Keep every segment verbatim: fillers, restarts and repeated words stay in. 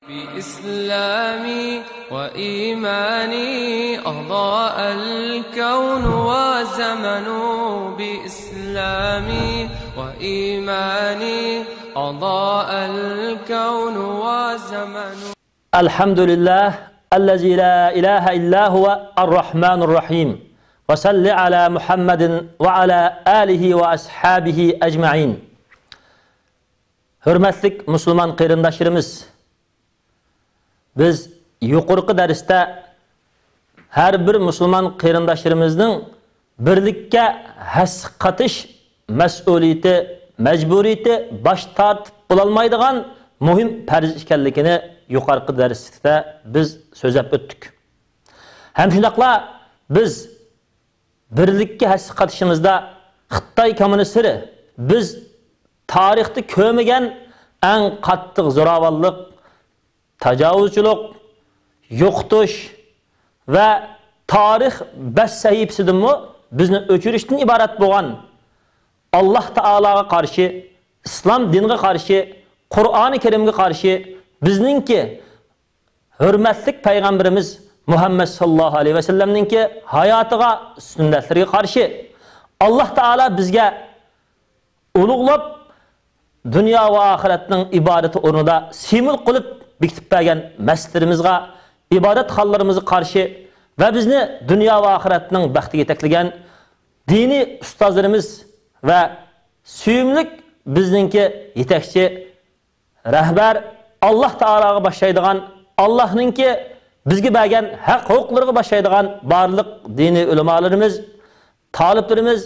بإسلامي وإيماني أضاء الكون وزمن. بإسلامي وإيماني أضاء الكون وزمن. الحمد لله الذي لا إله إلا هو الرحمن الرحيم. وصل على محمد وعلى آله وأصحابه أجمعين. ھۆرمەتلىك مۇسۇلمان قېرىنداشلىرىمىز، بىز يۇقىرىقى دەرستە ھەر بىر مۇسۇلمان قېرىنداشلىرىمىزنىڭ بىرلىككە ھەسسە قاتىش مەسئۇلىيىتى، مەجبۇرىيىتى، باش تارتىپ بولالمايدىغان مۇھىم پەرز ئىكەنلىكىنى يۇقىرىقى دەرستە بىز سۆزلەپ ئۆتتۇق. ھەم شۇنداقلا بىز بىرلىككە ھەسسە قاتىشىمىزدا خىتاي كوممۇنىستلىرى بىز تارىختا كۆرمىگەن ئەڭ قاتتىق زوراۋانلىق، تاجاۋۇزچىلىق، يوقىتىش ۋە تارىخ بەش سەھىپىسىدىنمۇ بىزنى ئۆچۈرۈشتىن ئىبارەت بولغان، ئاللاھ تائالاغا قارشى، ئىسلام دىنىغا قارشى، قۇرئانى كەرىمگە قارشى، بىزنىڭكى ھۆرمەتلىك پەيغەمبىرىمىز مۇھەممەد ساللاللاھۇ ئەلەيھى ۋەسەللەمنىڭكى ھاياتىغا، سۈننەتلىرىگە قارشى، ئاللاھ تائالا بىزگە ئۇلۇغلاپ، دۇنيا ۋە ئاخىرەتنىڭ ئىبادىتى ئورنىدا سىمۋول قىلىپ بېكىتىپ بەرگەن مەسچىتلىرىمىزغا، ئىبادەتخانىلىرىمىزغا قارشى ۋە بىزنى دۇنيا ۋە ئاخىرەتنىڭ بەختىگە يېتەكلىگەن دىنىي ئۇستازلىرىمىز ۋە سۆيۈملۈك بىزنىڭكى يېتەكچى رەھبەر، ئاللاھ تائالاغا باشلايدىغان، ئاللاھنىڭكى بىزگە بەرگەن ھەق ھوقۇقلىرىغا باشلايدىغان بارلىق دىنىي ئۆلىمالىرىمىز، تالىپلىرىمىز،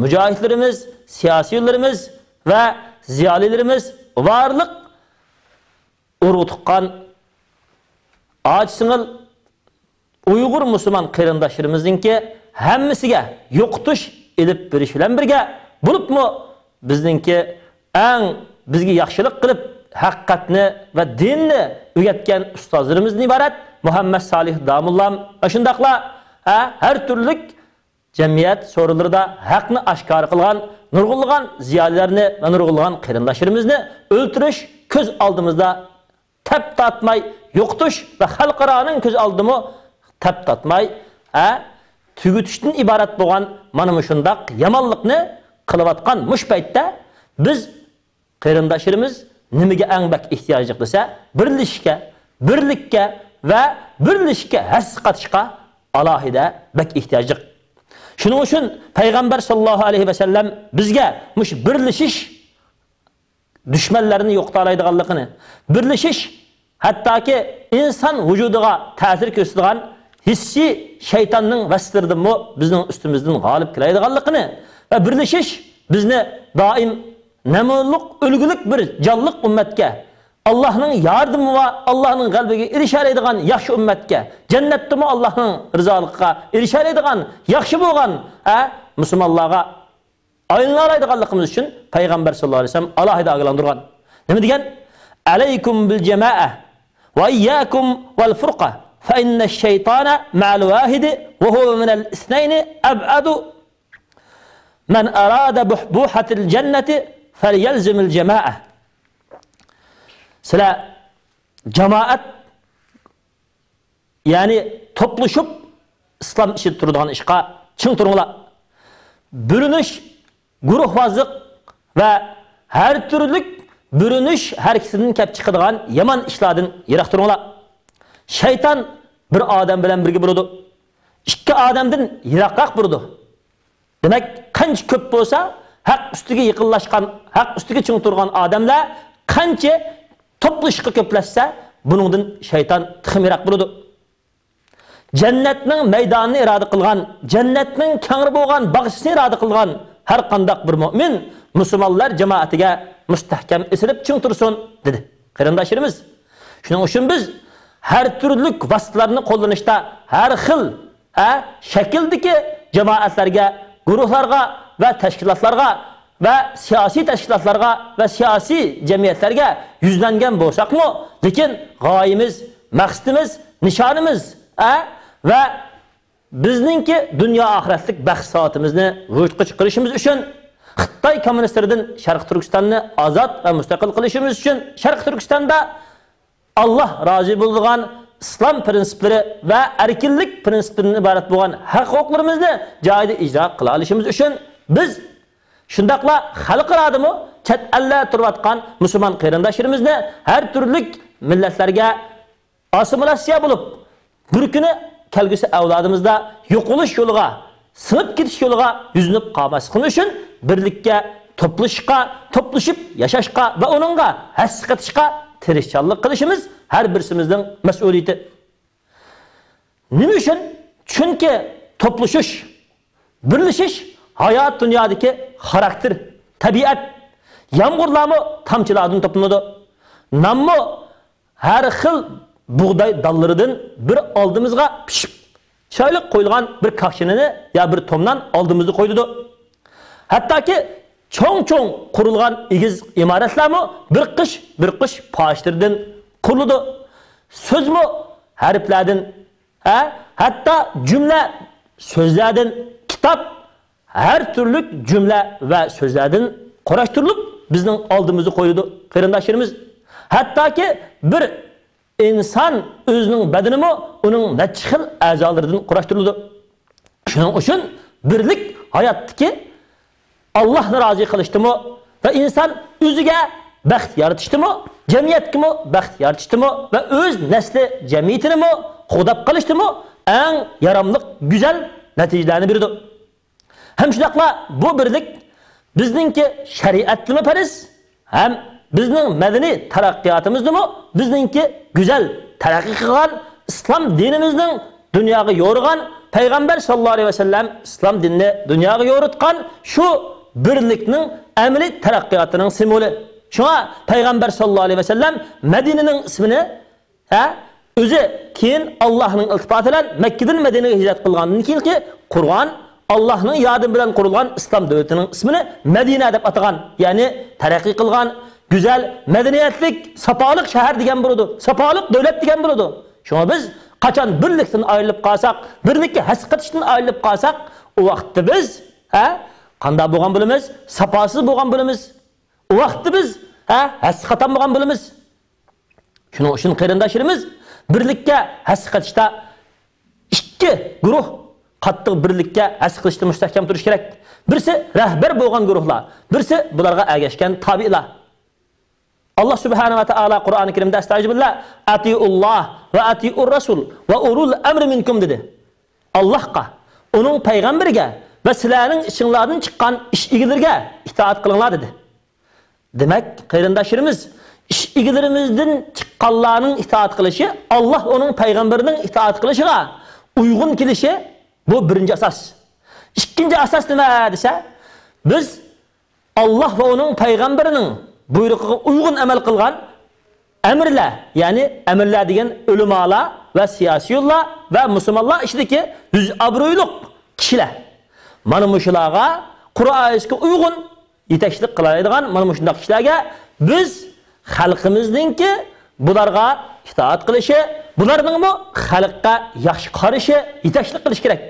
مۇجاھىدلىرىمىز، سىياسىيونلىرىمىز ۋە زىيالىيلىرىمىز، بارلىق ئۇرۇق تۇغقان، ئاچا-سىڭىل، ئۇيغۇر مۇسۇلمان قېرىنداشلىرىمىزنىڭكى ھەممىسىگە يوقىتىش ئېلىپ بېرىش بىلەن بىرگە، بولۇپمۇ بىزنىڭكى ئەڭ بىزگە ياخشىلىق قىلىپ، ھەقىقەتنى ۋە دىننى ئۆگەتكەن ئۇستازلىرىمىزدىن ئىبارەت مۇھەممەد سالىھ داموللام ۋە شۇنداقلا، ھە، ھەر تۈرلۈك جەمئىيەت سورۇنلىرىدا ھەقنى ئاشكارا قىلغان نۇرغۇنلىغان زىيالىيلارنى ۋە نۇرغۇنلىغان قېرىنداشلىرىمىزنى ئۆلتۈرۈش كۆز ئالدىمىزدا تەپ تارتماي يوقىتىش ۋە خەلقئارانىڭ كۆز ئالدىمۇ تەپ تارتماي، ھە، تۈگىتىشتىن ئىبارەت بولغان مانا مۇشۇنداق يامانلىقنى قىلىۋاتقان مۇشۇ پەيتتە بىز قېرىنداشلىرىمىز نېمىگە ئەڭ بەك ئېھتىياجلىق دېسە، بىرلىشىشكە، بىرلىككە ۋە بىرلىشىشكە ھەسسە قاتىشقا ئالاھىدە بەك ئېھتىياجلىق. شۇنىڭ ئۈچۈن پەيغەمبەر ساللاللاھۇ ئەلەيھى ۋەسەللەم بىزگە مۇشۇ بىرلىشىش دۈشمەنلەرنى يوقىتالايدىغانلىقىنى، بىرلىشىش ھەتتاكى ئىنسان ۋۇجۇدىغا تەسىر كۆرسىتىدىغان ھېسسىي شەيتاننىڭ ۋەسۋەسىلىرىدىنمۇ بىزنىڭ ئۈستىمىزدىن غالىب كېلەلەيدىغانلىقىنى ۋە بىرلىشىش بىزنى دائىم نەمۇنىلىق، ئۈلگىلىك بىر جانلىق ئۈممەتكە، ئاللاھنىڭ ياردىمى ۋە ئاللاھنىڭ غەلىبىگە ئېرىشەلەيدىغان ياخشى ئۈممەتكە، جەننەتتىمۇ ئاللاھنىڭ رىزالىقىغا ئېرىشەلەيدىغان ياخشى بولغان، ھە، مۇسۇلمانلارغا ئايلىنالايدىغانلىقىمىز ئۈچۈن پەيغەمبەر ساللاللاھۇ ئەلەيھى ۋەسەللەم ئالاھىدە ئاگاھلاندۇرغان. نېمە دېگەن؟ «ئەلەيكۇم بىل جامائە ۋە ئىيياكۇم ۋەل فۇرقە فە ئىننە شەيتانە مەئەل ۋاھىدى ۋە ھۇۋە مىنەل ئىسنەينى ئەبئەدۇ. مەن ئەرادە بۇھ-، بۇھەتىل جەننەتى فەليەلزىمىل جامائە.» سىلەر جامائەت، يەنى توپلىشىپ ئىسلام ئىچىدە تۇرىدىغان ئىشقا چىڭ تۇرۇڭلار. بۆلۈنۈش، گۇرۇھۋازلىق ۋە ھەر تۈرلۈك بۆلۈنۈش ھەرىكىتىدىن كەپ چىقىدىغان يامان ئىشلاردىن يىراق تۇرۇڭلار. شەيتان بىر ئادەم بىلەن بىرگە بولىدۇ، ئىككى ئادەمدىن يىراقراق بولىدۇ. دېمەك، قانچە كۆپ بولسا، ھەق ئۈستىگە يېقىنلاشقان، ھەق ئۈستىگە چىڭ تۇرغان ئادەملەر قانچە توپلىشىشقا كۆپلەشسە، بۇنىڭدىن شەيتان تېخىمۇ يىراق بولىدۇ. جەننەتنىڭ مەيدانىنى ئىرادە قىلغان، جەننەتنىڭ كەڭرى بولغان باغچىسىنى ئىرادە قىلغان ھەر قانداق بىر مۆمىن مۇسۇلمانلار جامائىتىگە مۇستەھكەم ئېسىلىپ چىڭ تۇرسۇن، دېدى. قېرىنداشلىرىمىز، شۇنىڭ ئۈچۈن بىز ھەر تۈرلۈك ۋاسىتىلەرنى قوللىنىشتا ھەر خىل، ھە، شەكىلدىكى جامائەتلەرگە، گۇرۇھلارغا ۋە تەشكىلاتلارغا ۋە سىياسىي تەشكىلاتلارغا ۋە سىياسىي جەمئىيەتلەرگە يۈزلەنگەن بولساقمۇ، لېكىن غايىمىز، مەقسىتىمىز، نىشانىمىز، ھە، ۋە بىزنىڭكى دۇنيا ئاخىرەتلىك بەخت سائادىتىمىزنى ۋۇجۇدقا چىقىرىشىمىز ئۈچۈن، خىتاي كوممۇنىستلىرىدىن شەرقىي تۈركىستاننى ئازاد ۋە مۇستەقىل قىلىشىمىز ئۈچۈن، شەرقىي تۈركىستاندا ئاللاھ رازى بولىدىغان ئىسلام پىرىنسىپلىرى ۋە ئەركىنلىك پىرىنسىپلىرىدىن ئىبارەت بولغان ھەق-ھوقۇقلىرىمىزنى جايىدا ئىجرا قىلالىشىمىز ئۈچۈن، بىز شۇنداقلا خەلقئارادىمۇ چەت ئەلدە تۇرۇۋاتقان مۇسۇلمان قېرىنداشلىرىمىزنى ھەر تۈرلۈك مىللەتلەرگە ئاسسىمىلياتسىيە بولۇپ، بىر كۈنى كەلگۈسى ئەۋلادىمىزدا يوقىلىش يولىغا، سىڭىپ كېتىش يولىغا يۈزلىنىپ قالماسلىقىمىز ئۈچۈن بىرلىككە توپلىشىشقا، توپلىشىپ ياشاشقا ۋە ئۇنىڭغا ھەسسە قېتىشقا تىرىشچانلىق قىلىشىمىز ھەر بىرسىمىزنىڭ مەسئۇلىيىتى. نېمە ئۈچۈن؟ چۈنكى توپلىشىش، بىرلىشىش ھايات دۇنيادىكى خاراكتېر، تەبىئەت. يامغۇرلارمۇ تامچىلاردىن توپلىنىدۇ. نانمۇ ھەر خىل بۇغداي دانلىرىدىن بىر ئالدىمىزغا پىشىپ، چىرايلىق قويۇلغان بىر كاكچىنىنى يا بىر توم نان ئالدىمىزدا قويۇلىدۇ. ھەتتاكى چوڭ-چوڭ قۇرۇلغان ئېگىز ئىمارەتلەرمۇ بىر قىش، بىر قىش پاشىلىرىدىن قۇرۇلىدۇ. سۆزمۇ ھەرپلەردىن، ھە، ھەتتا جۈملە سۆزلەردىن، كىتاب ھەر تۈرلۈك جۈملە ۋە سۆزلەردىن قۇراشتۇرۇلۇپ، بىزنىڭ ئالدىمىزدا قويۇلىدۇ، قېرىنداشلىرىمىز. ھەتتاكى بىر ئىنسان ئۆزىنىڭ بەدىنىمۇ ئۇنىڭ نەچچە خىل ئەزالىرىدىن قۇراشتۇرۇلىدۇ. شۇنىڭ ئۈچۈن بىرلىك ھاياتتىكى ئاللاھنى رازى قىلىشتىمۇ ۋە ئىنسان ئۆزىگە بەخت يارىتىشتىمۇ، جەمئىيەتكىمۇ بەخت يارىتىشتىمۇ ۋە ئۆز نەسلى جەمئىيىتىنىمۇ قوغداپ قېلىشتىمۇ ئەڭ ياراملىق، گۈزەل نەتىجىلەرنى بېرىدۇ. ھەم شۇنداقلا بۇ بىرلىك بىزنىڭكى شەرىئەتتىمۇ پەرز، ھەم بىزنىڭ مەدەنىي تەرەققىياتىمىزدىمۇ بىزنىڭكى گۈزەل تەرەققىي قىلغان ئىسلام دىنىمىزنىڭ دۇنياغا يورۇغان، پەيغەمبەر ساللاللاھۇ ئەلەيھى ۋەسەللەم ئىسلام دىنىنى دۇنياغا يورۇتقان شۇ بىرلىكنىڭ ئەمەلىي تەرەققىياتىنىڭ سىمۋولى. شۇڭا پەيغەمبەر ساللاللاھۇ ئەلەيھى ۋەسەللەم مەدىنىنىڭ ئىسمىنى ھە؟ ئۆزى كېيىن ئاللاھنىڭ ئىلتىپاتى بىلەن مەككىدىن مەدىنىگە ھىجرەت قىلغاندىن كېيىنكى قۇرغان، ئاللاھنىڭ ياردىمى بىلەن قۇرۇلغان ئىسلام دۆلىتىنىڭ ئىسمىنى مەدىنە دەپ ئاتىغان. يەنى تەرەققىي قىلغان، گۈزەل، مەدەنىيەتلىك، ساپالىق شەھەر دېگەن بولىدۇ. ساپالىق دۆلەت دېگەن بولىدۇ. شۇڭا بىز قاچان بىرلىكتىن ئايرىلىپ قالساق، بىرلىككە ھەسسە قېتىشتىن ئايرىلىپ قالساق، ئۇ ۋاقىتتا بىز، ھە، قانداق بولغان بولىمىز؟ ساپاسىز بولغان بولىمىز. ئۇ ۋاقىتتا بىز، ھە، ھەسسە قاتالمىغان بولىمىز. شۇنىڭ ئۈچۈن قېرىنداشلىرىمىز بىرلىككە ھەسسە قېتىشتا ئىككى گۇرۇھ قاتتىق بىرلىككە ھەسسە قېتىشتا مۇستەھكەم تۇرۇشى كېرەك. بىرسى رەھبەر بولغان گۇرۇھلار، بىرسى بۇلارغا ئەگەشكەن تابىئىلار. ئاللاھ سۇبھانەھۇ ۋە تائالا قۇرئانى كەرىمدە ئەستەئىزۇبىللا، «ئەتىئۇللاھ ۋە ئەتىئۇر رەسۇل ۋە ئۇلۇل ئەمرى مىنكۇم» دېدى. ئاللاھقا، ئۇنىڭ پەيغەمبىرىگە ۋە سىلەرنىڭ ئىچىڭلاردىن چىققان ئىش ئىگىلىرىگە ئىتائەت قىلىڭلار دېدى. دېمەك، قېرىنداشلىرىمىز، ئىش ئىگىلىرىمىزدىن چىققانلارنىڭ ئىتائەت قىلىشى، ئاللاھ ئۇنىڭ پەيغەمبىرىنىڭ ئىتائەت قىلىشىغا ئۇيغۇن كېلىشى، بۇ بىرىنچى ئاساس. ئىككىنچى ئاساس نېمە دېسە، بىز ئاللاھ ۋە ئۇنىڭ پەيغەمبىرىنىڭ بۇيرۇقىغا ئۇيغۇن ئەمەل قىلغان ئەمىرلەر، يەنى ئەمىرلەر دېگەن ئۆلىمالار ۋە سىياسىيونلار ۋە مۇسۇلمانلار ئىچىدىكى يۈز ئابرۇيلۇق كىشىلەر. مانا مۇشۇلارغا، قۇرئان ھەدىسكە ئۇيغۇن يېتەكچىلىك قىلالايدىغان مانا مۇشۇنداق كىشىلەرگە بىز خەلقىمىزنىڭكى بۇلارغا ئىتائەت قىلىشى، بۇلارنىڭمۇ خەلققە ياخشى قارىشى، يېتەكچىلىك قىلىشى كېرەك.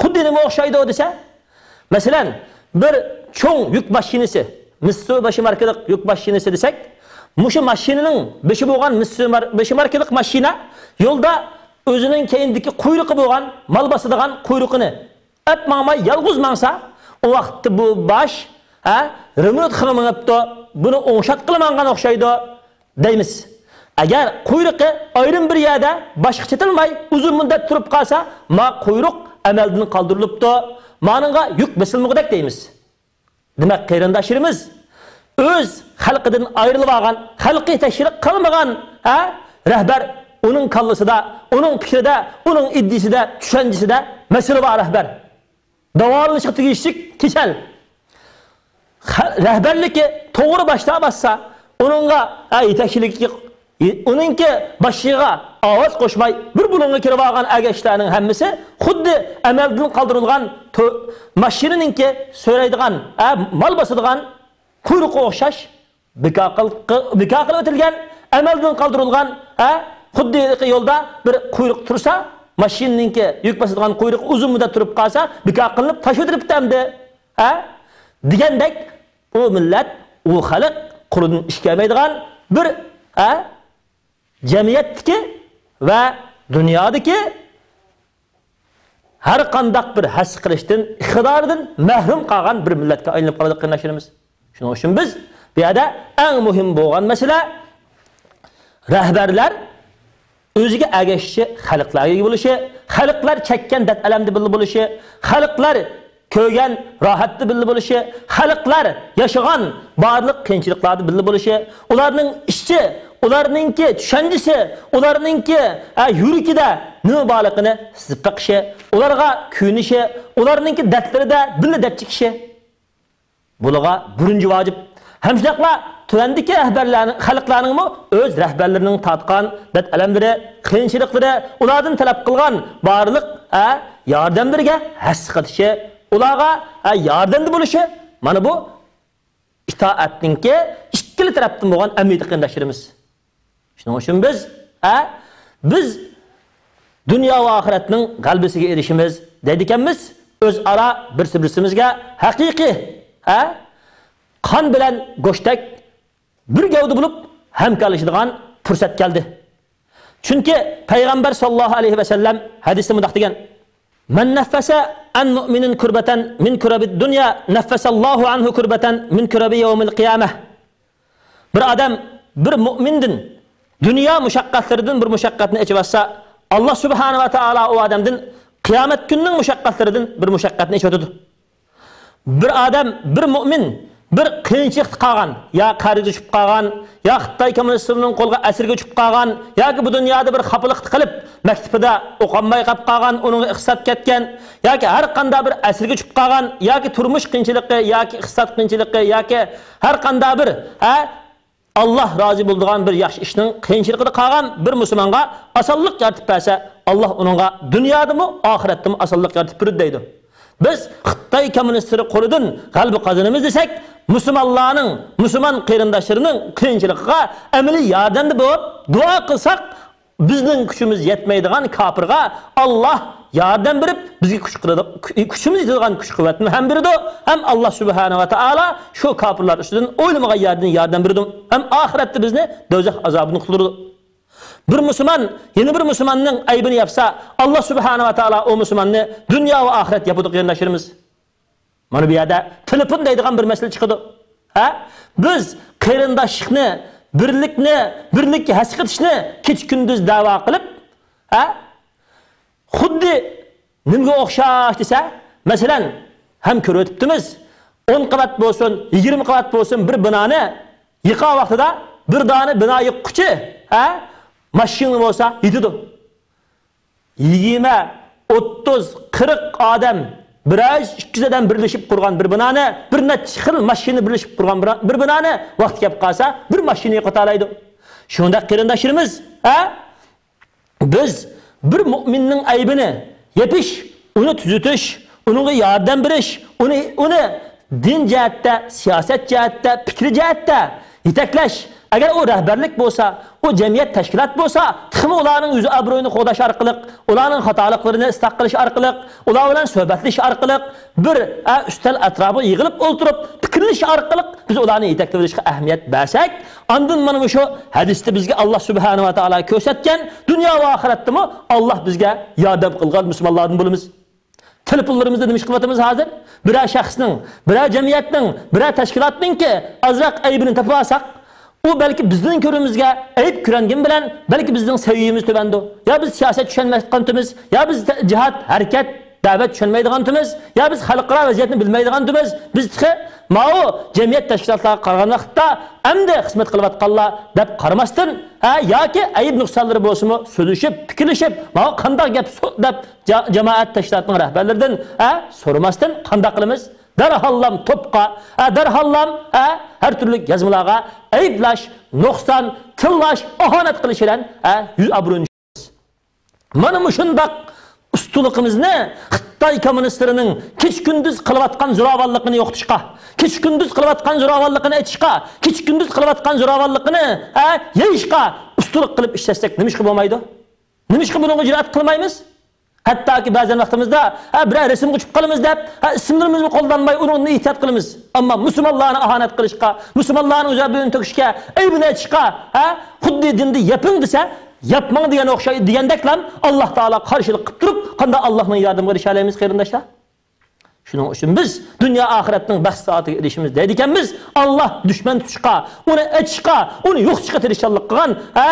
خۇددى نېمە ئوخشايدۇ دېسە، مەسىلەن، بىر چوڭ يۈك ماشىنىسى، مىتسۇبىشى ماركىلىق يۈك ماشىنىسى دېسەك، مۇشۇ ماشىنىنىڭ بېشى بولغان مىتسۇبىشى ماركىلىق ماشىنا يولدا ئۆزىنىڭ كەينىدىكى قۇيرۇقى بولغان، مال باسىدىغان قۇيرۇقىنى ئەپ ماڭماي يالغۇز ماڭسا، ئۇ ۋاقىتتا بۇ باش، ھە، رېمونت قىلىپ مېڭىپتۇ، بۇنى ئوڭشاتقىلى ماڭغان ئوخشايدۇ دەيمىز. ئەگەر قۇيرۇقى ئايرىم بىر يەردە باشقا چېتىلماي ئۇزۇن مۇددەت تۇرۇپ قالسا، ما قۇيرۇق ئەمەلدىن قالدۇرۇلۇپتۇ، مانىڭغا يۈك بېسىلمىغۇدەك دەيمىز. دېمەك، قېرىنداشلىرىمىز، ئۆز خەلقىدىن ئايرىلىۋالغان، خەلقى تەشۋىق قىلمىغان، ھە، رەھبەر، ئۇنىڭ كاللىسىدا، ئۇنىڭ پىكرىدە، ئۇنىڭ ئىدىيىسىدە، چۈشەنچىسىدە مەسىلە بار رەھبەر. داۋالىنىشقا تېگىشلىك كېسەل. خە-، رەھبەرلىكى توغرا باشتا باسسا، ئۇنىڭغا، ھە، يېتەكچىلىكى، ئۇنىڭكى باشىغا ئاۋاز قوشماي، بىر بۇلۇڭغا كىرىۋالغان ئەگەشلەرنىڭ ھەممىسى خۇددى ئەمەلدىن قالدۇرۇلغان تو-، ماشىنىنىڭكى سۆرەيدىغان، ھە، مال باسىدىغان قۇيرۇققا ئوخشاش بىكار قىل-، بىكار قىلىۋېتىلگەن، ئەمەلدىن قالدۇرۇلغان، ھە، خۇددى يولدا بىر قۇيرۇق تۇرسا، ماشىنىنىڭكى يۈك باسىدىغان قۇيرۇقى ئۇزۇن مۇددەت تۇرۇپ قالسا، بىكار قىلىنىپ تاشلىۋېتىلىپتۇ ئەمدى، ھە، دېگەندەك، ئۇ مىللەت، ئۇ خەلق قولىدىن ئىش كەلمەيدىغان بىر، ھە، جەمئىيەتتىكى ۋە دۇنيادىكى ھەر قانداق بىر ھەس قىلىشتىن، ئىقتىدارىدىن مەھرۇم قالغان بىر مىللەتكە ئايلىنىپ قالدۇق، قېرىنداشلىرىمىز. شۇنىڭ ئۈچۈن بىز بۇ يەردە ئەڭ مۇھىم بولغان مەسىلە، رەھبەرلەر ئۆزىگە ئەگەشكۈچى خەلقلەرگە ئىگە بولۇشى، خەلقلەر چەككەن دەرد-ئەلەمدە بىللە بولۇشى، خەلقلەر كۆرگەن راھەتتە بىللە بولۇشى، خەلقلەر ياشىغان بارلىق قىيىنچىلىقلاردا بىللە بولۇشى، ئۇلارنىڭ ئىچى، ئۇلارنىڭكى چۈشەنچىسى، ئۇلارنىڭكى، ئە، يۈرىكىدە نېمە بارلىقىنى سېزىپ بېقىشى، ئۇلارغا كۆيۈنۈشى، ئۇلارنىڭكى دەردلىرىدە بىللە دەرد چېكىشى. بۇلارغا بىرىنچى ۋاجىپ. ھەم شۇنداقلا تۆۋەندىكى رەھبەرلەرنىڭ، خەلقلەرنىڭمۇ ئۆز رەھبەرلىرىنىڭ تارتقان دەرد-ئەلەملىرى، قىيىنچىلىقلىرى، ئۇلاردىن تەلەپ قىلغان بارلىق، ئە، ياردەملىرىگە ھەسسە قېتىشى، ئۇلارغا، ئە، ياردەمدە بولۇشى، مانا بۇ ئىتائەتنىڭكى ئىككىلا تەرەپتىن بولغان ئەمەلىيىتى، قېرىنداشلىرىمىز. شۇنىڭ ئۈچۈن بىز، ھە، بىز دۇنيا ۋە ئاخىرەتنىڭ غەلىبىسىگە ئېرىشىمىز دەيدىكەنمىز، ئۆزئارا بىرسى-بىرسىمىزگە ھەقىقىي، ھە، قان بىلەن گۆشتەك بىر گەۋدە بولۇپ ھەمكارلىشىدىغان پۇرسەت كەلدى. چۈنكى پەيغەمبەر ساللاللاھۇ ئەلەيھى ۋەسەللەم ھەدىستە مۇنداق دېگەن: مَن نَفَّسَ عَن مُؤْمِنٍ كُرْبَةً مِنْ كُرَبِ الدُّنْيَا نَفَّسَ اللَّهُ عَنْهُ كُرْبَةً مِنْ كُرَبِ يَوْمِ الْقِيَامَةِ. بىر ئادەم بىر مۆمىندىن دۇنيا مۇشەققەتلىرىدىن بىر مۇشەققەتنى ئېچىۋەتسە، ئاللا سۇبھانەھۇ ۋە تائالا ئۇ ئادەمدىن قىيامەت كۈنىنىڭ مۇشەققەتلىرىدىن بىر مۇشەققەتنى ئېچىۋېتىدۇ. بىر ئادەم، بىر مۆمىن بىر قىيىنچىلىقتا قالغان، يا قەرزگە چۈشۈپ قالغان، يا خىتاي كوممۇنىستلىرىنىڭ قولىغا ئەسىرگە چۈشۈپ قالغان، ياكى بۇ دۇنيادا بىر خاپىلىقتا قېلىپ، مەكتىپىدە ئوقۇالماي قېلىپ قالغان، ئۇنىڭغا ئىقتىساد كەتكەن، ياكى ھەر قانداق بىر ئەسىرگە چۈشۈپ قالغان، ياكى تۇرمۇش قىيىنچىلىقى، ياكى ئىقتىساد قىيىنچىلىقى، ياكى ھەر قانداق بىر، ھە، ئاللا رازى بولىدىغان بىر ياخشى ئىشنىڭ قىيىنچىلىقىدا قالغان بىر مۇسۇلمانغا ئاسانلىق يارىتىپ بەرسە، ئاللا ئۇنىڭغا دۇنيادىمۇ، ئاخىرەتتىمۇ ئاسانلىق يارىتىپ بېرىدۇ دەيدۇ. بىز خىتاي كوممۇنىستلىرى قولىدىن غەلىبە قازىنىمىز دېسەك، مۇسۇلمانلارنىڭ، مۇسۇلمان قېرىنداشلىرىنىڭ قىيىنچىلىقىغا ئەمەلىي ياردەمدە بولۇپ دۇئا قىلساق، بىزنىڭ كۈچىمىز يەتمەيدىغان كاپىرغا ئاللا ياردەم بېرىپ، بىزگە كۈچ قىلىدۇ-، كۈ-، كۈچىمىز يېتىدىغان كۈچ-قۇۋۋەتنى ھەم بېرىدۇ، ھەم ئاللا سۇبھانەھۇ ۋە تائالا شۇ كاپىرلار ئۈستىدىن ئويلىمىغان يەردىن ياردەم بېرىدۇ، ھەم ئاخىرەتتە بىزنى دوزاخ ئازابىدىن قۇتۇلدۇرىدۇ. بىر مۇسۇلمان يەنە بىر مۇسۇلماننىڭ ئەيىبىنى ياپسا، ئاللا سۇبھانەھۇ ۋە تائالا ئۇ مۇسۇلماننى دۇنيا ۋە ئاخىرەت ياپىدۇ، قېرىنداشلىرىمىز. مانا بۇ يەردە تېلېفون دەيدىغان بىر مەسىلە چىقىدۇ. ھە؟ بىز قېرىنداشلىقنى، بىرلىكنى، بىرلىككە ھەسسە قېتىشنى كېچە-كۈندۈز دەۋا قىلىپ، ھە؟ خۇددى نېمىگە ئوخشاش دېسە، مەسىلەن، ھەم كۆرۈۋېتىپتىمىز، ئون قەۋەت بولسۇن، يىگىرمە قەۋەت بولسۇن، بىر بىنانى يىققان ۋاقتىدا بىر دانە بىنا يىققۇچى، ھە؟ ماشىنا بولسا يېتىدۇ. يىگىرمە، ئوتتۇز، قىرىق ئادەم، بىرەر يۈز، ئىككى يۈز ئادەم بىرلىشىپ قۇرغان بىر بىنانى بىر نەچچە خىل ماشىنا بىرلىشىپ قۇرغان بىر، بىر بىنانى ۋاقتى كەپ قالسا، بىر ماشىنا يىقىتالايدۇ. شۇنداق قېرىنداشلىرىمىز، ھە؟ بىز بىر مۆمىننىڭ ئەيىبىنى يېپىش، ئۇنى تۈزىتىش، ئۇنىڭغا ياردەم بېرىش، ئۇنى، ئۇنى دىن جەھەتتە، سىياسەت جەھەتتە، پىكرى جەھەتتە يېتەكلەش. ئەگەر ئۇ رەھبەرلىك بولسا، ئۇ جەمئىيەت تەشكىلات بولسا، تېخىمۇ ئۇلارنىڭ يۈز ئابرۇيىنى قوغداش ئارقىلىق، ئۇلارنىڭ خاتالىقلىرىنى ئىسلاھ قىلىش ئارقىلىق، ئۇلار بىلەن سۆھبەتلىشىش ئارقىلىق، بىر، ئە، ئۈستەل ئەتراپىغا يىغىلىپ ئولتۇرۇپ پىكىرلىشىش ئارقىلىق بىز ئۇلارنى يېتەكلەۋېلىشقا ئەھمىيەت بەرسەك، ئاندىن مانا مۇشۇ ھەدىستە بىزگە ئاللا سۇبھانەھۇ ۋە تائالا كۆرسەتكەن دۇنيا ۋە ئاخىرەتتىمۇ ئاللا بىزگە ياردەم قىلغان مۇسۇلمانلاردىن بولىمىز. تېلېفونلىرىمىزدا نېمە ئىش قىلىۋاتىمىز ھازىر؟ بىرەر شەخسنىڭ، بىرەر جەمئىيەتنىڭ، بىرەر تەشكىلاتنىڭكى ئازراق ئەيىبىنى تېپىۋالساق، ئۇ بەلكى بىزنىڭ كۆرۈمىمىزگە ئەيىب كۆرۈنگىنى بىلەن، بەلكى بىزنىڭ سەۋىيىمىز تۆۋەندۇ، يا بىز سىياسەت چۈشەنمەيۋاتقانتىمىز، يا بىز تە-، جىھاد، ھەرىكەت، دەۋەت چۈشەنمەيدىغانتىمىز، يا بىز خەلقئارا ۋەزىيەتنى بىلمەيدىغانتىمىز، بىز تېخى ماۋۇ جەمئىيەت تەشكىلاتلارغا قارىغان ۋاقىتتا ئەمدى خىزمەت قىلىۋاتقانلار دەپ قارىماستىن، ھە، ياكى ئەيىب نۇقسانلىرى بولسىمۇ سۆزلىشىپ، پىكىرلىشىپ، ماۋۇ قانداق گەپ سو-، دەپ جا-، جامائەت تەشكىلاتىنىڭ رەھبەرلىرىدىن، ھە، سورىماستىن قانداق قىلىمىز؟ دەرھاللام توپقا، ھە، دەرھاللام، ھە، ھەر تۈرلۈك يازمىلارغا ئەيىبلەش، نۇقسان، تىللاش، ئاھانەت قىلىش بىلەن، ھە، يۈز ئابرۇينى. مانا مۇشۇنداق ئۇستىلىقىمىزنى خىتاي كوممۇنىستلىرىنىڭ كېچە-كۈندۈز قىلىۋاتقان زوراۋانلىقىنى يوقىتىشقا، كېچە-كۈندۈز قىلىۋاتقان زوراۋانلىقىنى ئېچىشقا، كېچە-كۈندۈز قىلىۋاتقان زوراۋانلىقىنى، ھە، يېيىشقا ئۇستىلىق قىلىپ ئىشلەتسەك نېمىشقا بولمايدۇ؟ نېمىشقا بۇنىڭغا جۈرئەت قىلمايمىز؟ ھەتتاكى بەزەن ۋاقتىمىزدا، ھە، بىرەر رەسىمگە چۈشۈپ قالىمىز دەپ، ھە، ئىسىملىرىمىزمۇ قوللانماي ئۇنىڭدىن ئېھتىيات قىلىمىز. ئەمما مۇسۇلمانلارنى ئاھانەت قىلىشقا، مۇسۇلمانلارنىڭ ئۆزى بۆيۈن تۆكۈشكە، ئەيىبىنى ئېيتىشقا، ھە، خۇددى دىندا يېپىڭ دېسە، ياپماڭ دېگەن ئوخشايدۇ دېگەندەكلا ئاللاھ تائالاغا قارشىلىق قىلىپ تۇرۇپ، قانداق ئاللاھنىڭ ياردىمىگە ئېرىشەلەيمىز، قېرىنداشلار؟ شۇنىڭ ئۈچۈن بىز دۇنيا ئاخىرەتنىڭ بەخت سائىتىگە ئېرىشىمىز دەيدىكەنمىز، ئاللاھ دۈشمەن تۇتۇشقا، ئۇنى ئېچىشقا، ئۇنى يوقىتىشقا تىرىشچانلىق قىلغان، ھە،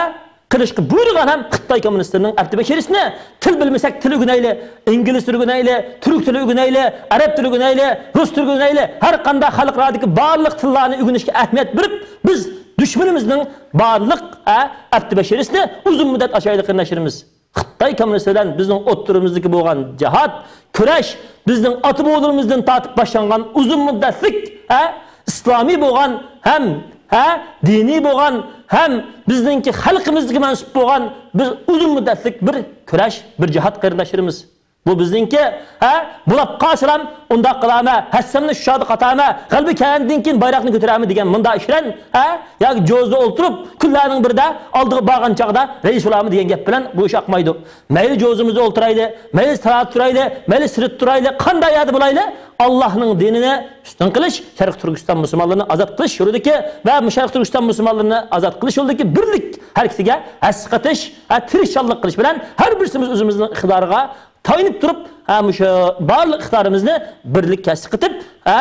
قىلىشقا بۇيرۇغان ھەم خىتاي كوممۇنىستلىرىنىڭ ئەپتى بەشىرىسىنى تىل بىلمىسەك تىل ئۆگىنەيلى، ئىنگلىز تىلى ئۆگىنەيلى، تۈرك تىلى ئۆگىنەيلى، ئەرەب تىلى ئۆگىنەيلى، رۇس تىلى ئۆگىنەيلى، ھەر قانداق خەلقئارادىكى بارلىق تىللارنى ئۆگىنىشكە ئەھمىيەت بېرىپ، بىز دۈشمىنىمىزنىڭ بارلىق، ھە، ئەپتى بەشىرىسىنى ئۇزۇن مۇددەت ئاچايلى، قېرىنداشلىرىمىز. خىتاي كوممۇنىستى بىلەن بىزنىڭ ئوتتۇرىمىزدىكى بولغان جىھاد، كۈرەش بىزنىڭ ئاتا-بوۋىلىرىمىزدىن تارتىپ باشلانغان ئۇزۇن مۇددەتلىك، ھە، ئىسلامىي بولغان ھەم، ھە، دىنىي بولغان ھەم بىزنىڭكى خەلقىمىزگە مەنسۇپ بولغان بىر ئۇزۇن مۇددەتلىك بىر كۈرەش، بىر جىھاد، قېرىنداشلىرىمىز. بۇ بىزنىڭكى، ھە، بولاپ قالسىلام ئۇنداق قىلامە، ھەسسەمنى شۇ چاغدا قاتامە، غەلىبە كەلگەندىن كېيىن بايراقنى كۆتۈرەمە دېگەن مۇنداق ئىشلەن، ھە، ياكى جوزىدا ئولتۇرۇپ كۈنلەرنىڭ بىرىدە ئالدىغا بارغان چاغدا رەئىس بولامە دېگەن گەپ بىلەن بۇ ئىش ئاقمايدۇ. مەيلى جوزىمىزدا ئولتۇرايلى، مەيلى تالادا تۇرايلى، مەيلى سىرتتا تۇرايلى، قانداق يەردە بولايلى، ئاللاھنىڭ دىنىنى ئۈستۈن قىلىش، شەرقىي تۈركىستان مۇسۇلمانلىرىنى ئازاد قىلىش يولىدىكى ۋە شەرقىي تۈركىستان مۇسۇلمانلىرىنى ئازاد قىلىش يولىدىكى بىرلىك ھەرىكىتىگە ھەسسە قېتىش، ھە، تىرىشچانلىق قىلىش بىلەن ھەر بىرسىمىز ئۆزىمىزنىڭ ئىقتىدارىغا تايىنىپ تۇرۇپ، ھە، مۇشۇ بارلىق ئىقتىدارىمىزنى بىرلىككە قىلىپ، ھە،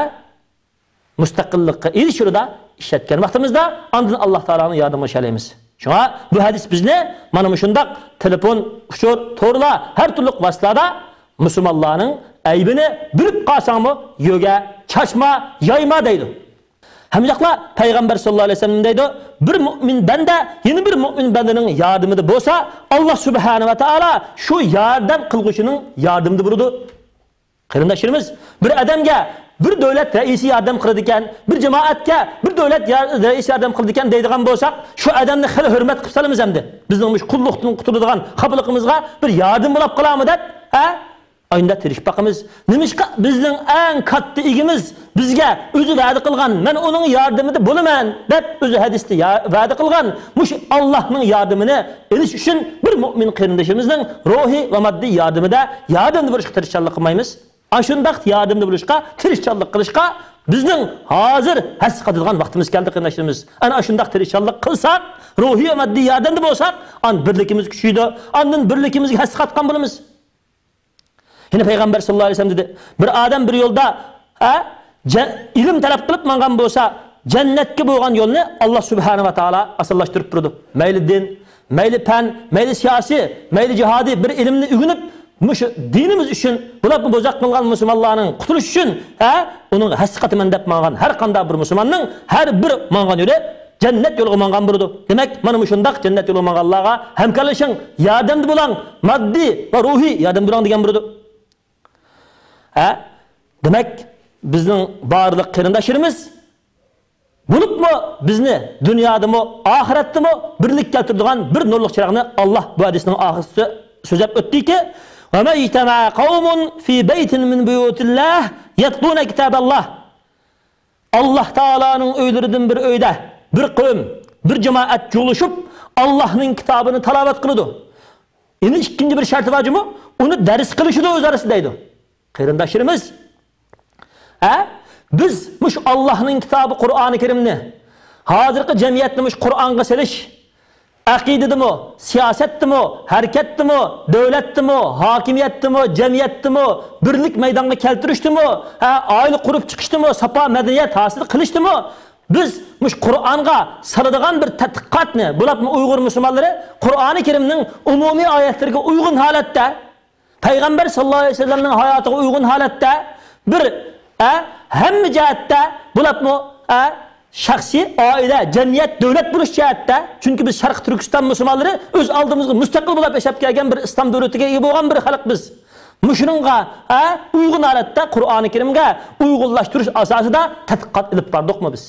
مۇستەقىللىققا ئېرىشىش يولىدا ئىشلەتكەن ۋاقتىمىزدا، ئاندىن ئاللاھ تائالانىڭ ياردىمىگە ئېرىشەلەيمىز. شۇڭا بۇ ھەدىس بىزنى مانا مۇشۇنداق تېلېفون، ئۇچۇر، تورلار، ھەر تۈرلۈك ۋاسىتىلاردا مۇسۇلمانلارنىڭ ئەيىبىنى بىلىپ قالساڭمۇ، يۆگە، چاچما، يايما دەيدۇ. ھەممىجاقلار پەيغەمبەر ساللاللاھۇ ئەلەيھى ۋەسەللەم دەيدۇ، بىر مۆمىن بەندە يەنە بىر مۆمىن بەندىنىڭ ياردىمىدە بولسا، ئاللاھ سۇبھانەھۇ ۋە تائالا شۇ ياردەم قىلغۇچىنىڭ ياردىمىدە بولىدۇ. قېرىنداشلىرىمىز، بىر ئادەمگە بىر دۆلەت رەئىسى ياردەم قىلىدىكەن، بىر جامائەتكە بىر دۆلەت يا-، رەئىسى ياردەم قىلىدىكەن دەيدىغان بولساق، شۇ ئادەمنى خېلى ھۆرمەت قىلىپ سالىمىز ئەمدى. بىزنىڭ مۇشۇ قۇللۇقتىن قۇتۇلىدىغان خاپىلىقىمىزغا بىر ياردىم بولاپ قالامۇ دەپ، ھە؟ ئاينىدا تىرىشىپ باقىمىز. نېمىشقا بىزنىڭ ئەڭ كاتتا ئىگىمىز بىزگە ئۆزى ۋەدە قىلغان، مەن ئۇنىڭ ياردىمىدە بولىمەن دەپ ئۆزى ھەدىستە يا-، ۋەدە قىلغان مۇشۇ ئاللاھنىڭ ياردىمىنى ئېلىش ئۈچۈن بىر مۆمىن قېرىندىشىمىزنىڭ روھىي ۋە ماددىي ياردىمىدە، ياردەمدە بولۇشقا تىرىشچانلىق قىلمايمىز؟ ئاشۇنداق ياردەمدە بولۇشقا، تىرىشچانلىق قىلىشقا بىزنىڭ ھازىر ھەسسە قاتىدىغان ۋاقتىمىز كەلدى، قېرىنداشلىرىمىز. ئەنە ئاشۇنداق تىرىشچانلىق قىلساق، روھىي ۋە ماددىي ياردەمدە بولساق، ئاندىن بىرلىكىمىز كۈچىيىدۇ، ئاندىن بىرلىكىمىزگە ھەسسە قاتقان بولىمىز. يەنە پەيغەمبەر ساللاللاھۇ ئەلەيھى ۋەسەللەم دېدى، بىر ئادەم بىر يولدا، ھە، جە-، ئىلىم تەلەپ قىلىپ ماڭغان بولسا، جەننەتكە بولغان يولنى ئاللاھ سۇبھانەھۇ ۋە تائالا ئاسانلاشتۇرۇپ تۇرىدۇ. مەيلى دىن، مەيلى پەن، مەيلى سىياسىي، مەيلى جىھادىي بىر ئىلىمنى ئۆگىنىپ، مۇشۇ دىنىمىز ئۈچۈن، بۇلاپمۇ بوزەك قىلغان مۇسۇلمانلارنىڭ قۇتۇلۇشى ئۈچۈن، ھە، ئۇنىڭغا ھەسسە قاتىمەن دەپ ماڭغان ھەر قانداق بىر مۇسۇلماننىڭ ھەر بىر ماڭغان يولى جەننەت يولىغا ماڭغان بولىدۇ. دېمەك، مانا مۇشۇنداق جەننەت يولىغا ماڭغانلارغا ھەمكارلىشىڭ، ياردەمدە بولۇڭ، ماددىي ۋە روھىي ياردەمدە بولۇڭ دېگەن بولىدۇ. ھە؟ دېمەك، بىزنىڭ بارلىق قېرىنداشلىرىمىز، بولۇپمۇ بىزنى دۇنيادىمۇ، ئاخىرەتتىمۇ بىرلىككە كەلتۈرىدىغان بىر نۇرلۇق چىراغنى ئاللاھ بۇ ھەدىسنىڭ ئاخىرىدا سۆزلەپ ئۆتتىكى، وما اجتمع قوم في بيت من بيوت الله يتلون كتاب الله. ئاللاھ تائالانىڭ ئۆيلىرىدىن بىر ئۆيدە بىر قەۋم، بىر جامائەت جۇغلىشىپ، ئاللاھنىڭ كىتابىنى تىلاۋەت قىلىدۇ. يەنە ئىككىنچى بىر شەرتى بار جۇمۇ، ئۇنى دەرس قىلىشىدۇ ئۆزئارىسىدا دەيدۇ. قېرىنداشلىرىمىز، ھە؟ بىز مۇشۇ ئاللاھنىڭ كىتابى قۇرئانى كەرىمنى، ھازىرقى جەمئىيەتنى مۇشۇ قۇرئانغا سېلىش، ئەقىدىدىمۇ، سىياسەتتىمۇ، ھەرىكەتتىمۇ، دۆلەتتىمۇ، ھاكىمىيەتتىمۇ، جەمئىيەتتىمۇ، بىرلىك مەيدانغا كەلتۈرۈشتىمۇ، ھە، ئائىلە قۇرۇپ چىقىشتىمۇ، ساپا مەدەنىيەت ھاسىل قىلىشتىمۇ، بىز مۇشۇ قۇرئانغا سالىدىغان بىر تەتقىقاتنى، بولۇپمۇ ئۇيغۇر مۇسۇلمانلىرى قۇرئانى كەرىمنىڭ ئومۇمىي ئايەتلىرىگە ئۇيغۇن ھالەتتە، پەيغەمبەر ساللاللاھۇ ئەلەيھى ۋەسەللەمنىڭ ھاياتىغا ئۇيغۇن ھالەتتە بىر، ئە، ھەممە جەھەتتە بولۇپمۇ، ئە، شەخسىي، ئائىلە، جەمئىيەت، دۆلەت بولۇش جەھەتتە، چۈنكى بىز شەرقىي تۈركىستان مۇسۇلمانلىرى ئۆز ئالدىمىزغا مۇستەقىل بولاپ ياشاپ كەلگەن بىر ئىسلام دۆلىتىگە ئىگە بولغان بىر خەلق بىز. مۇشۇنىڭغا، ئە، ئۇيغۇن ھالەتتە قۇرئانى كەرىمگە ئۇيغۇنلاشتۇرۇش ئاساسىدا تەتقىقات ئېلىپ باردۇقمۇ بىز؟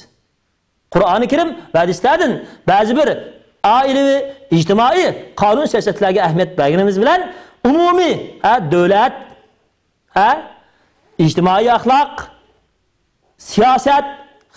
قۇرئانى كەرىم ۋە ھەدىسلەردىن بەزى بىر ئائىلىۋى، ئىجتىمائىي قانۇن سىياسەتلەرگە ئەھمىيەت بەرگىنىمىز بىلەن ئومۇمىي، ھە، دۆلەت، ھە، ئىجتىمائىي ئەخلاق، سىياسەت،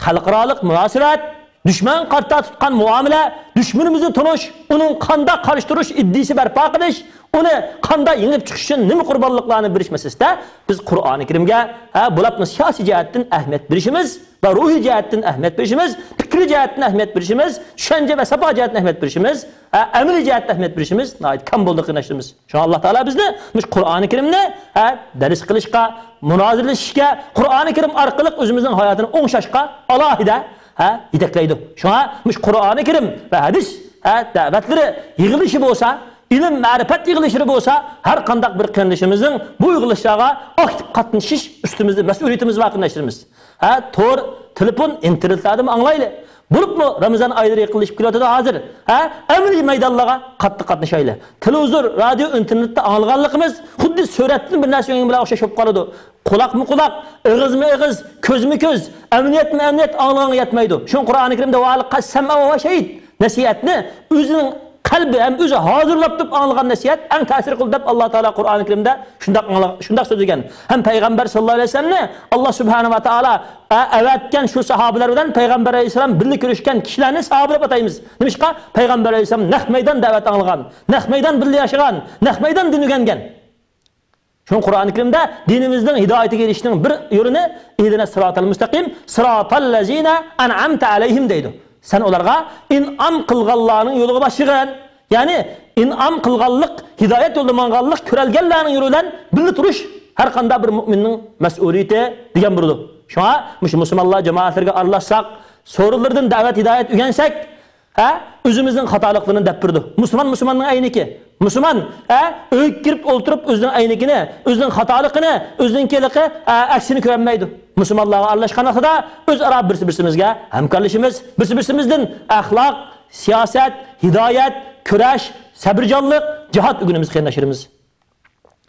خەلقئارالىق مۇناسىۋەت، دۈشمەن قارتا تۇتقان مۇئامىلە، دۈشمىنىمىزنى تونۇش، ئۇنىڭ قانداق قارشى تۇرۇش ئىدىيىسى بەرپا قىلىش، ئۇنى قانداق يېڭىپ چىقىش ئۈچۈن نېمە قۇربانلىقلارنى بېرىش مەسىلىسىدە بىز قۇرئانى كەرىمگە، ھە، بولۇپمۇ سىياسىي جەھەتتىن ئەھمىيەت بېرىشىمىز ۋە روھىي جەھەتتىن ئەھمىيەت بېرىشىمىز، پىكرىي جەھەتتىن ئەھمىيەت بېرىشىمىز، چۈشەنچە ۋە ساپا جەھەتتىن ئەھمىيەت بېرىشىمىز، ھە، ئەمەلىي جەھەتتىن ئەھمىيەت بېرىشىمىز ناھايىتى كەم بولدى، قېرىنداشلىرىمىز. شۇڭا ئاللا تائالا بىزنى مۇشۇ قۇرئانى كەرىمنى، ھە، دەرس قىلىشقا، مۇنازىرىلىشىشكە، قۇرئانى كەرىم ئارقىلىق ئۆزىمىزنىڭ ھاياتىنى ئوڭشاشقا ئالاھىدە، ھە، يېتەكلەيدۇ. شۇڭا مۇشۇ قۇرئانى كەرىم ۋە ھەدىس، ھە، دەۋەتلىرى يىغىلىشى بولسا، ئىلىم، مەرىپەت يىغىلىشلىرى بولسا، ھەر قانداق بىر قېرىندىشىمىزنىڭ بۇ يىغىلىشلارغا ئاكتىپ قاتنىشىش ئۈستىمىزدە مەسئۇلىيىتىمىز بار، قېرىنداشلىرىمىز. ھە، تور، تېلېفون، ئىنتېرنېتلاردىمۇ ئاڭلايلى. بولۇپمۇ رامىزان ئايلىرى يېقىنلىشىپ كېلىۋاتىدۇ ھازىر. ھە، ئەمەلىي مەيدانلارغا قاتتىق قاتنىشايلى. تېلېۋىزور، رادىيو، ئىنتېرنېتتا ئاڭلىغانلىقىمىز خۇددى سۈرەتتىن بىر نەرسە ئۆگەنگەن بىلەن ئوخشاش بولۇپ قالىدۇ. قۇلاقمۇ قۇلاق، ئېغىزمۇ ئېغىز، كۆزمۇ كۆز، ئەمەلىيەتمۇ ئەمەلىيەت ئاڭلىغانغا يەتمەيدۇ. شۇڭا قۇرئانى كەرىمدە «ۋە ئەلقەس سەمئە ۋە ھۇۋە شەھىد» نەسىھەتنى ئۆزىنىڭ قەلبى ھەم ئۆزى ھازىرلاپ تۇرۇپ ئاڭلىغان نەسىھەت ئەڭ تەسىر قىلىدۇ دەپ ئاللا تائالا قۇرئانى كەرىمدە شۇنداق ئاڭلا-، شۇنداق سۆزلىگەن. ھەم پەيغەمبەر ساللاللاھۇ ئەلەيھى ۋەسەللەمنى ئاللا سۇبھانەھۇ ۋە تائالا ئە-، ئەۋەتكەن شۇ ساھابىلەر بىلەن پەيغەمبەر ئەلەيھىسسالام بىللە كۆرۈشكەن كىشىلەرنى ساھابە دەپ ئاتايمىز. نېمىشقا؟ پەيغەمبەر ئەلەيھىسسالام نەق مەيدان دەۋەت ئاڭلىغان، نەق مەيدان بىللە ياشىغان، نەق مەيدان دىن ئۆگەنگەن. شۇڭا قۇرئانى كەرىمدە دىنىمىزنىڭ ھىدايىتىگە ئېرىشىشنىڭ بىر يولىنى «ئىھدىنەس سىراتەل مۇستەقىم، سىراتەللەزىنە ئەنئەمتە ئەلەيھىم» دەيدۇ. سەن ئۇلارغا ئىنئام قىلغانلارنىڭ يولىغا باشلىغىن. يەنى ئىنئام قىلغانلىق، ھىدايەت يولىدا ماڭغانلىق، كۆرەلگەنلەرنىڭ يولى بىلەن بىللە تۇرۇش ھەر قانداق بىر مۇئمىننىڭ مەسئۇلىيىتى دېگەن بولىدۇ. شۇڭا مۇشۇ مۇسۇلمانلار جامائەتلىرىگە ئارىلاشساق، سورۇنلىرىدىن دەۋەت ھىدايەت ئۆگەنسەك، ھە، ئۆزىمىزنىڭ خاتالىقلىرىنى دەپ بېرىدۇ. مۇسۇلمان مۇسۇلماننىڭ ئەينىكى. مۇسۇلمان، ھە، ئۆيگە كىرىپ ئولتۇرۇپ ئۆزىنىڭ ئەينىكىنى، ئۆزىنىڭ خاتالىقىنى، ئۆزىنىڭكى ھېلىقى، ھە، ئەكسىنى كۆرەلمەيدۇ. مۇسۇلمانلارغا ئارىلاشقان ۋاقتىدا ئۆزئارا بىرسى بىرسىمىزگە ھەمكارلىشىمىز، بىرسى بىرسىمىزدىن ئەخلاق، سىياسەت، ھىدايەت، كۈرەش، سەبرىجانلىق، جىھاد ئۆگىنىمىز، قېرىنداشلىرىمىز.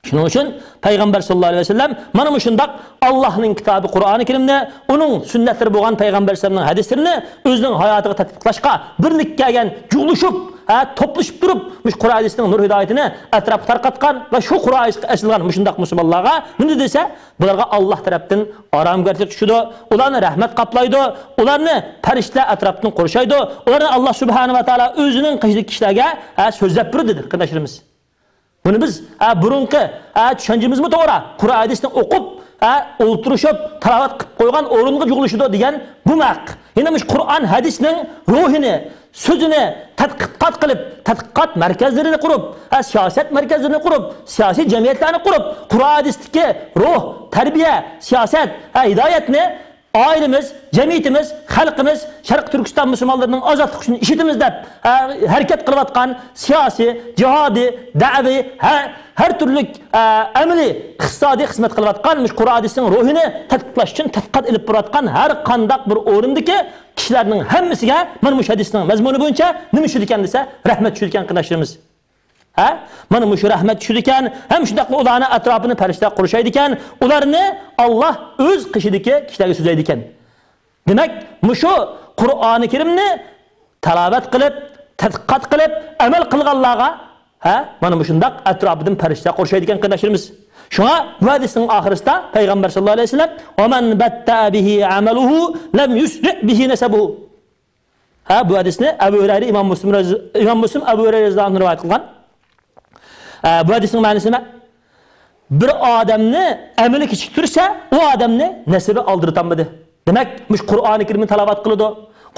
شۇنىڭ ئۈچۈن پەيغەمبەر ساللاللاھۇ ئەلەيھى ۋەسەللەم مانا مۇشۇنداق ئاللاھنىڭ كىتابى قۇرئانى كەرىمنى، ئۇنىڭ سۈننەتلىرى بولغان پەيغەمبەر ئەلەيھىسسالامنىڭ ھەدىسلىرىنى ئۆزىنىڭ ھاياتىغا تەتبىقلاشقا بىرلىككە كەلگەن، جۇغلىشىپ، ھە، توپلىشىپ تۇرۇپ، مۇشۇ قۇرئان ھەدىسنىڭ نۇر ھىدايىتىنى ئەتراپقا تارقاتقان ۋە شۇ قۇرئان ھەدىسكە ئېسىلغان مۇشۇنداق مۇسۇلمانلارغا نېمە دېسە، بۇلارغا ئاللاھ تەرەپتىن ئارامگەرچىلىك چۈشىدۇ، ئۇلارنى رەھمەت قاپلايدۇ، ئۇلارنى پەرىشتىلەر ئەتراپتىن قورشايدۇ، ئۇلارنى ئاللاھ سۇبھانەھۇ ۋە تائالا ئۆزىنىڭ قېشىدىكى كىشىلەرگە، ھە، سۆزلەپ بېرىدۇ، دېدى، قېرىنداشلىرىمىز. بۇنى بىز، ھە، بۇرۇنقى، ھە، چۈشەنچىمىزمۇ توغرا. قۇرئان ھەدىسنى ئوقۇپ، ھە، ئولتۇرۇشۇپ، تىلاۋەت قىلىپ قويغان ئورۇنغا جۇغلىشىدۇ دېگەن بۇمۇ ھەق. يەنە مۇشۇ قۇرئان ھەدىسنىڭ روھىنى، سۆزىنى تەتقىقات قىلىپ، تەتقىقات مەركەزلىرىنى قۇرۇپ، ھە، سىياسەت مەركەزلىرىنى قۇرۇپ، سىياسىي جەمئىيەتلەرنى قۇرۇپ، قۇرئان ھەدىستىكى روھ، تەربىيە، سىياسەت، ھە، ھىدايەتنى ئائىلىمىز، جەمئىيىتىمىز، خەلقىمىز شەرقىي تۈركىستان مۇسۇلمانلىرىنىڭ ئازادلىقى ئۈچۈن ئىشلىتىمىز دەپ، ئە، ھەرىكەت قىلىۋاتقان سىياسىي، جىھادىي، دەۋىي، ھە-، ھەر تۈرلۈك، ئە، ئەمەلىي، ئىقتىسادىي خىزمەت قىلىۋاتقان مۇشۇ قۇرئان ھەدىسنىڭ روھىنى تەتبىقلاش ئۈچۈن تەتقىقات ئېلىپ بارىۋاتقان ھەر قانداق بىر ئورۇندىكى كىشىلەرنىڭ ھەممىسىگە مانا مۇشۇ ھەدىسنىڭ مەزمۇنى بويىچە نېمە چۈشىدىكەن دېسە، رەھمەت چۈشىدىكەن، قېرىنداشلىرىمىز. ھە؟ مانا مۇشۇ رەھمەت چۈشىدىكەن، ھەم شۇنداقلا ئۇلارنىڭ ئەتراپىنى پەرىشتىلەر قورشايدىكەن، ئۇلارنى ئاللاھ ئۆز قېشىدىكى كىشىلەرگە سۆزلەيدىكەن. دېمەك، مۇشۇ قۇرئانى كەرىمنى تىلاۋەت قىلىپ، تەتقىقات قىلىپ، ئەمەل قىلغانلارغا، ھە، مانا مۇشۇنداق ئەتراپىدىن پەرىشتىلەر قورشايدىكەن، قېرىنداشلىرىمىز. شۇڭا بۇ ھەدىسنىڭ ئاخىرىسىدا پەيغەمبەر ساللاللاھۇ ئەلەيھى ۋەسەللەم، «ۋە مەن بەتتەئە بىھى ئەمەلۇھۇ لەم يۇسرىئ بىھى نەسەبۇھۇ.» ھە، بۇ ھەدىسنى ئەبۇ ھۇرەيرە، ئىمام مۇسلىم رەزى-، ئىمام مۇسلىم ئەبۇ ھۇرەيرە رەزىياللاھۇ ئەنھۇ رىۋايەت قىلغان. ئە، بۇ ھەدىسنىڭ مەنىسى نېمە؟ بىر ئادەمنى ئەمىلى كېچىكتۈرسە، ئۇ ئادەمنى نەسىبى ئالدىرىتالمىدى. دېمەك، مۇشۇ قۇرئانى كەرىمنى تىلاۋەت قىلىدۇ،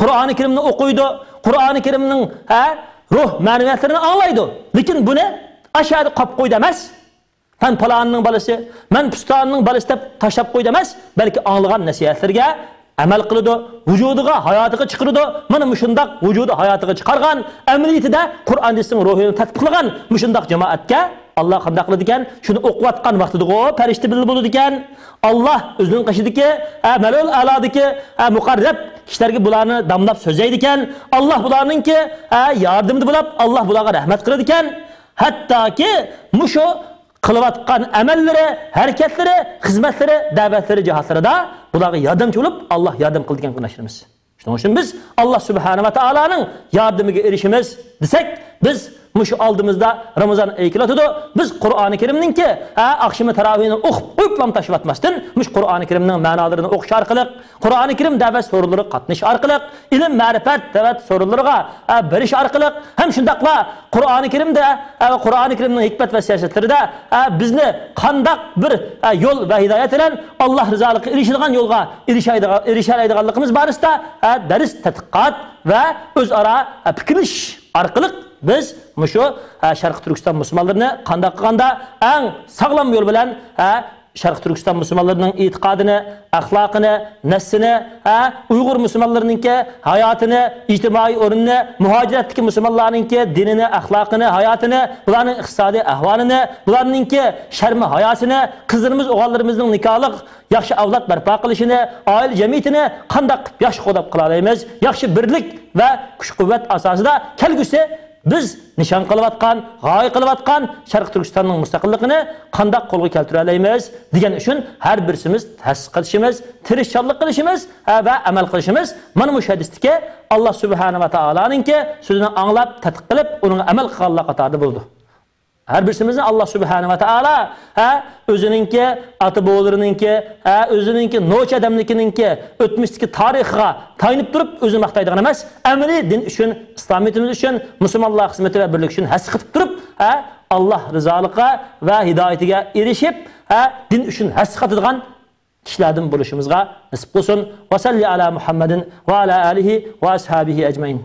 قۇرئانى كەرىمنى ئوقۇيدۇ، قۇرئانى كەرىمنىڭ، ھە، روھ مەنىۋىيەتلىرىنى ئاڭلايدۇ. لېكىن بۇنى ئاشۇ يەردە قاپ قويدى ئەمەس. مەن پالانىنىڭ بالىسى، مەن پۇستانىنىڭ بالىسى دەپ تاشلاپ قويدى ئەمەس، بەلكى ئاڭلىغان نەسىھەتلىرىگە ئەمەل قىلىدۇ، ۋۇجۇدىغا، ھاياتىغا چىقىرىدۇ. مانا مۇشۇنداق ۋۇجۇدى ھاياتىغا چىقارغان، ئەمەلىيىتىدە قۇرئان ھەدىسنىڭ روھىنى تەتبىقلىغان مۇشۇنداق جامائەتكە ئاللا قانداق قىلىدىكەن؟ شۇنى ئوقۇۋاتقان ۋاقتىدىغۇ پەرىشتە بىللە بولىدىكەن. ئاللا ئۆزىنىڭ قېشىدىكى، ئە، مەلئۇل ئەلادىكى، ئە، مۇقەررەب كىشىلەرگە بۇلارنى داملاپ سۆزلەيدىكەن. ئاللا بۇلارنىڭكى، ئە، ياردىمىدە بولۇپ، ئاللا بۇلارغا رەھمەت قىلىدىكەن. ھەتتاكى مۇشۇ قىلىۋاتقان ئەمەللىرى، ھەرىكەتلىرى، خىزمەتلىرى، دەۋەتلىرى، جىھادلىرىدا بۇلارغا ياردەمچى بولۇپ، ئاللا ياردەم قىلىدىكەن، قېرىنداشلىرىمىز. شۇنىڭ ئۈچۈن بىز ئاللا سۇبھانەھۇ ۋە تائالانىڭ ياردىمىگە ئېرىشىمىز دېسەك، بىز مۇشۇ ئالدىمىزدا رامىزان ئېيى كېلىۋاتىدۇ. بىز قۇرئانى كەرىمنىڭكى، ھە، ئاخشىمى تاراۋىھنى ئوقۇپ قويۇپلام تاشلىۋاتماستىن، مۇشۇ قۇرئانى كەرىمنىڭ مەنالىرىنى ئوقۇش ئارقىلىق، قۇرئانى كەرىم دەۋەت سورۇنلىرىغا قاتنىشىش ئارقىلىق، ئىلىم، مەرىپەت دەۋەت سورۇنلىرىغا، ھە، بېرىش ئارقىلىق ھەم شۇنداقلا قۇرئانى كەرىمدە، ھە، قۇرئانى كەرىمنىڭ ھېكمەت ۋە سىياسەتلىرىدە، ھە، بىزنى قانداق بىر، ھە، يول ۋە ھىدايەت بىلەن ئاللا رىزالىقىغا ئېرىشىدىغان يولغا ئېرىشەيدىغان-، ئېرىشەلەيدىغانلىقىمىز بارىسىدا، ھە، دەرس، تەتقىقات ۋە ئۆزئارا، ھە، پىكىرلىشىش ئارقىلىق بىز مۇشۇ، ھە، شەرقىي تۈركىستان مۇسۇلمانلىرىنى قانداق قىلغاندا ئەڭ ساغلام يول بىلەن، ھە، شەرقىي تۈركىستان مۇسۇلمانلىرىنىڭ ئېتىقادىنى، ئەخلاقىنى، نەسسىنى، ھە، ئۇيغۇر مۇسۇلمانلىرىنىڭكى ھاياتىنى، ئىجتىمائىي ئورنىنى، مۇھاجىرەتتىكى مۇسۇلمانلارنىڭكى دىنىنى، ئەخلاقىنى، ھاياتىنى، بۇلارنىڭ ئىقتىسادىي ئەھۋالىنى، بۇلارنىڭكى شەرمى ھاياسىنى، قىزلىرىمىز، ئوغۇللىرىمىزنىڭ نىكاھلىق ياخشى ئەۋلاد بەرپا قىلىشىنى، ئائىلە جەمئىيىتىنى قانداق قىلىپ ياخشى قوغداپ قالالايمىز؟ ياخشى بىرلىك ۋە كۈچ-قۇۋۋەت ئاساسىدا كەلگۈسى بىز نىشان قىلىۋاتقان، غايە قىلىۋاتقان شەرقىي تۈركىستاننىڭ مۇستەقىللىقىنى قانداق قولغا كەلتۈرەلەيمىز دېگەن ئۈچۈن ھەر بىرسىمىز تەسىس قىلىشىمىز، تىرىشچانلىق قىلىشىمىز، ھە، ۋە ئەمەل قىلىشىمىز مانا مۇشۇ ھەدىستىكى ئاللا سۇبھانە ۋە تائالانىڭكى سۆزىنى ئاڭلاپ، تەتقىق قىلىپ، ئۇنىڭغا ئەمەل قىلغانلار قاتارىدا بولىدۇ. ھەر بىرسىمىزنى ئاللا سۇبھانە ۋە تائالا، ھە، ئۆزىنىڭكى، ئاتا-بوۋىلىرىنىڭكى، ھە، ئۆزىنىڭكى نوچى ئادەملىكىنىڭكى ئۆتمۈشتىكى تارىخىغا تايىنىپ تۇرۇپ ئۆزىنى ماختايدىغان ئەمەس، ئەمەلىي دىن ئۈچۈن، ئىسلامىيىتىمىز ئۈچۈن، مۇسۇلمانلار خىزمىتى ۋە بىرلىكى ئۈچۈن ھەسسە قېتىپ تۇرۇپ، ھە، ئاللا رىزالىقىغا ۋە ھىدايىتىگە ئېرىشىپ، ھە، دىن ئۈچۈن ھەسسە قېتىدىغان كىشىلەردىن بولۇشىمىزغا نېسىپ قىلسۇن. ۋە سەللى ئەلا مۇھەممەدىن ۋە ئەلا ئالىھى ۋە ئەسھابىھى ئەجمەئىن.